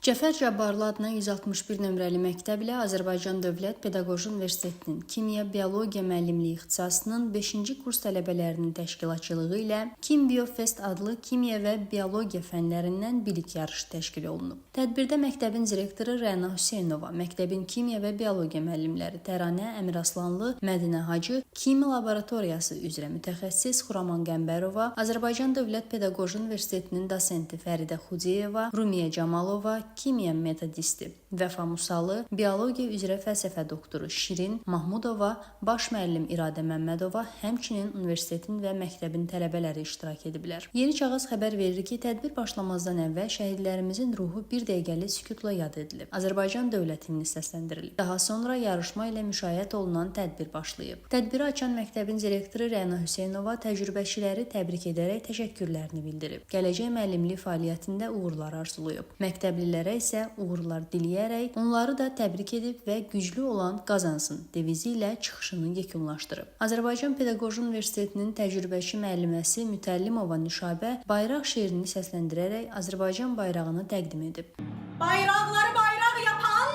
Cəfər Cabbarlı adına 161 nömrəli məktəb ilə Azərbaycan Dövlət Pedaqoji Universitetinin Kimya Biologiya müəllimliyi ixtisasının 5-ci kurs tələbələrinin təşkilatçılığı ilə Kimbiofest adlı kimya və biologiya fənlərindən bilik yarışı təşkil olunub. Tədbirdə məktəbin direktoru Rəna Hüseynova, məktəbin kimya və biologiya müəllimləri Təranə Əmiraslanlı, Mədinə Hacı, kimya laboratoriyası üzrə mütəxəssis Xuraman Qəmbərova, Azərbaycan Dövlət Pedaqoji Universitetinin dosenti Fəridə Xudiyeva, Rumiyə Camalova, kimya metodisti Vəfa Musalı, biologiya üzrə fəlsəfə doktoru Şirin Mahmudova, baş müəllim İradə Məmmədova, həmçinin universitetin və məktəbin tələbələri iştirak ediblər. Yeni Çağız xəbər verir ki, tədbir başlamazdan əvvəl şəhidlərimizin ruhu bir dəqiqəlik sükutla yad edilib. Azərbaycan dövlət himni səsləndirilib. Daha sonra yarışma ilə müşayiət olunan tədbir başlayıb. Tədbiri açan məktəbin direktoru Rəna Hüseynova təcrübəçiləri təbrik edərək təşəkkürlərini bildirib. Gələcək müəllimlik fəaliyyətində uğurlar arzulayıb. Məktəblilərə isə uğurlar diləyərək onları da təbrik edib və güclü olan qazansın devizi ilə çıxışını yekunlaşdırıb. Azərbaycan Pedaqoji Universitetinin təcrübəçi müəlliməsi Mütəllimova Nüşabə bayraq şeirini səsləndirərək Azərbaycan bayrağını təqdim edib. Bayraqları bayraq yapan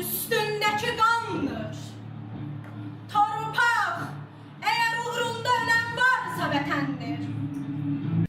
üstündəki qandır. Torpaq, əgər uğrunda ölən varsa vətəndir.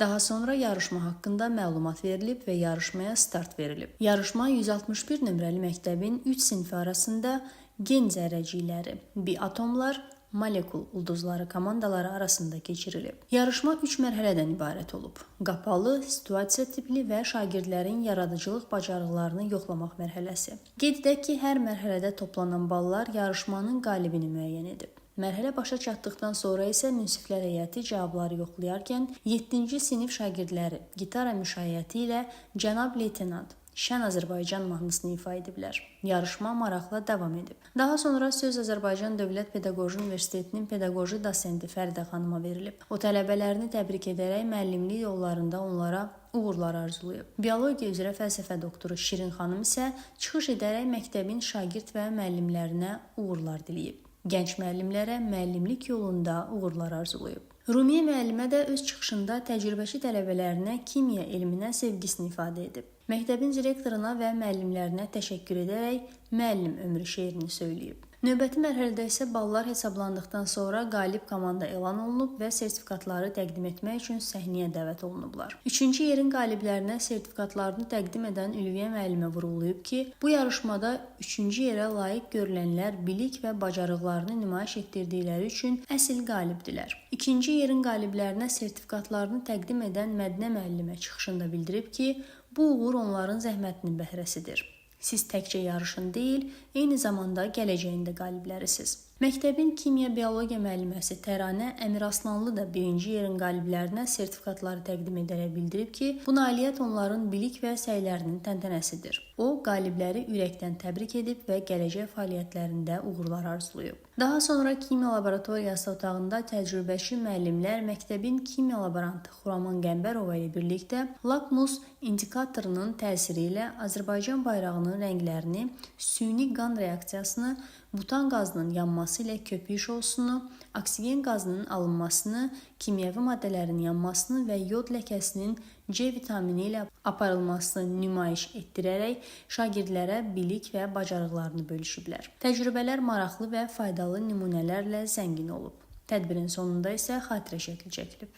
Daha sonra yarışma haqqında məlumat verilib və yarışmaya start verilib. Yarışma 161 nömrəli məktəbin 3 sinfi arasında gen zərrəcikləri, biatomlar, molekul ulduzları komandaları arasında keçirilib. Yarışma 3 mərhələdən ibarət olub. Qapalı, situasiya tipli və şagirdlərin yaradıcılıq bacarıqlarını yoxlamaq mərhələsi. Qeyd edək ki, hər mərhələdə toplanan ballar yarışmanın qalibini müəyyən edib. Mərhələ başa çatdıqdan sonra isə münsiflər heyəti cavabları yoxlayarkən 7-ci sinif şagirdləri gitara müşayiəti ilə Cənab Leytenant Şən Azərbaycan mahnısını ifa ediblər. Yarışma maraqla davam edib. Daha sonra söz Azərbaycan Dövlət Pedaqoji Universitetinin pedaqoji dosenti Fəridə xanıma verilib. O tələbələrini təbrik edərək müəllimlik yollarında onlara uğurlar arzulayıb. Biologiya üzrə fəlsəfə doktoru Şirin xanım isə çıxış edərək məktəbin şagird və müəllimlərinə uğurlar diləyib. Gənc müəllimlərə müəllimlik yolunda uğurlar arzulayıb. Rumiyə müəllimə də öz çıxışında təcrübəçi tələbələrinə kimya elminə sevgisini ifadə edib. Məktəbin direktoruna və müəllimlərinə təşəkkür edərək müəllim ömrü şeirini söyləyib. Növbəti mərhələdə isə ballar hesablandıqdan sonra qalib komanda elan olunub və sertifikatları təqdim etmək üçün səhnəyə dəvət olunublar. Üçüncü yerin qaliblərinə sertifikatlarını təqdim edən Ülviyə müəllimə vurğulayıb ki, bu yarışmada üçüncü yerə layiq görülənlər bilik və bacarıqlarını nümayiş etdirdikləri üçün əsl qalibdilər. İkinci yerin qaliblərinə sertifikatlarını təqdim edən Mədinə müəllimə çıxışında bildirib ki, bu uğur onların zəhmətinin bəhrəsidir. Siz təkcə yarışın deyil, eyni zamanda gələcəyin də qaliblərisiniz. Məktəbin kimya biologiya müəlliməsi Təranə Əmiraslanlı da birinci yerin qaliblərinə sertifikatları təqdim edərək bildirib ki, bu nailiyyət onların bilik və səylərinin təntənəsidir. O, qalibləri ürəkdən təbrik edib və gələcək fəaliyyətlərində uğurlar arzulayıb. Daha sonra kimya laboratoriyası otağında təcrübəçi müəllimlər məktəbin kimya laborantı Xuraman Qəmbərova ilə birlikdə lakmus indikatorunun təsiri ilə Azərbaycan bayrağının rənglərini, süni qan reaksiyasını, butan qazının yanması ilə köpük şousunu, oksigen qazının alınmasını, kimyəvi maddələrin yanmasını və yod ləkəsinin C vitamini ilə aparılmasını nümayiş etdirərək şagirdlərə bilik və bacarıqlarını bölüşüblər. Təcrübələr maraqlı və faydalı nümunələrlə zəngin olub. Tədbirin sonunda isə xatirə şəkli çəkilib.